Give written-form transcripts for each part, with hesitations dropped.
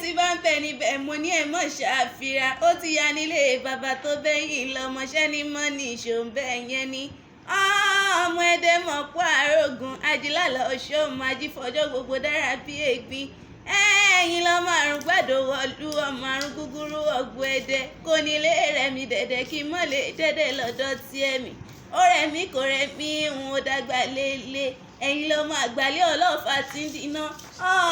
Tí bá ń bẹ níbẹ̀, mo ní ẹ̀ mọ̀ ṣàfihàn. Ó ti ya nílé bàbá tó bẹ́yìn lọ́mọṣẹ́ ní mọ́ ní ìṣòǹbẹ̀ yẹn ni. Ọmọ ẹdẹ mọ̀ kó àrògùn ajílálọ̀ ọ̀ṣọ́ májífọ́jọ́ gbogbo dára bí egbin. Ẹ̀yin lọ́mọ àrùn gbàdọ̀ wọ̀lú, ọmọ àrùn gúgúrú ọ̀gbọ̀ ẹdẹ kò nílé rẹ̀ mi dẹ̀dẹ̀ kí mọ́ lè dẹ́dẹ̀ lọ́dọ̀ tí ẹ̀mí. Ó rẹ̀ mí kò rẹ̀ mí, ń ó dàgbà lélẹ̀. Ẹ̀yin lọ́mọ àgbàlẹ̀ ọlọ́fà tí ń dínà,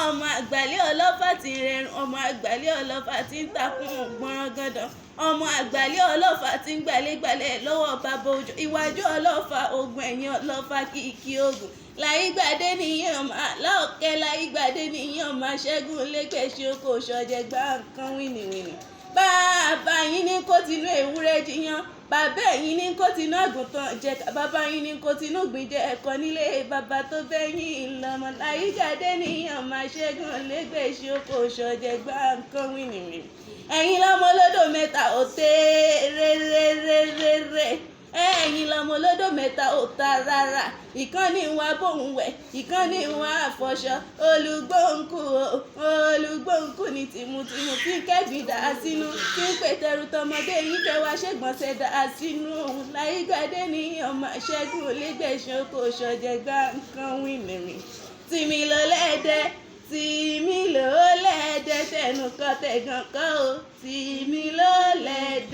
ọmọ àgbàlẹ̀ ọlọ́fà tí ń rẹrun, ọmọ àgbàlẹ̀ ọlọ́fà tí ń takùn gbọ̀nràn gandan, ọmọ àgbàlẹ̀ ọlọ́fà tí ń gbàlẹ́gbàlẹ̀ lọ́wọ́ bàbá òjò, iwájú ọlọ́fà ogun, ẹ̀yìn ọlọ́fà kìkì ogun. Láyígbàdé nìyẹn ọmọ aláòkè, láyígbàdé nìyẹn ọmọ aṣẹ́gun lẹ́gbẹ̀ṣẹ̀ oko ṣọ̀jẹ̀ gbá nǹkan wìnìwìnì. Bàbá yín ní kó tinú ewúrẹ́ jiyàn, bàbá ẹ̀yin ní kó tinú àgùntàn jẹ, bàbá yín ní kó tinú gbìn jẹ ẹ̀kọ́ nílé bàbá tó bẹ́yìn lọ́mọ. Láyígbàdé nìyẹn ọmọ aṣẹ́gun lẹ́gbẹ̀ṣẹ̀ oko ṣọ̀jẹ̀ gbá nǹkan wìnìwìnì. Ẹ̀yin lọ́mọ olódò mẹ́ta ò tẹ́ rẹ́rẹ́rẹ́rẹ́, ẹ̀yin lọ́mọ olódò mẹ́ta ò ta rárá. Ìkànnì wa bóun wẹ̀, ìkànnì wa àfọ̀ṣọ, olùgbòǹkù olùgbòǹkù ní tìmùtìmù tí ń kẹ́gbìn dà á sínú, tí ń pètèrú tọmọdé yín fẹ́ wá ṣègbọ̀nsẹ̀ dà á sínú òun. Láyígbàdé ní ọmọ aṣẹ́gun lẹ́gbẹ̀ṣẹ̀ kò ṣọ̀jẹ̀ gbá nǹkan wìnìwìnì. Tìmí ló lẹ́ẹ̀dẹ́, tìmí ló lẹ́ẹ̀dẹ́, tẹnu kọ́ tẹ̀gàn kọ́ o, tìmí ló lẹ́ẹ̀dẹ́.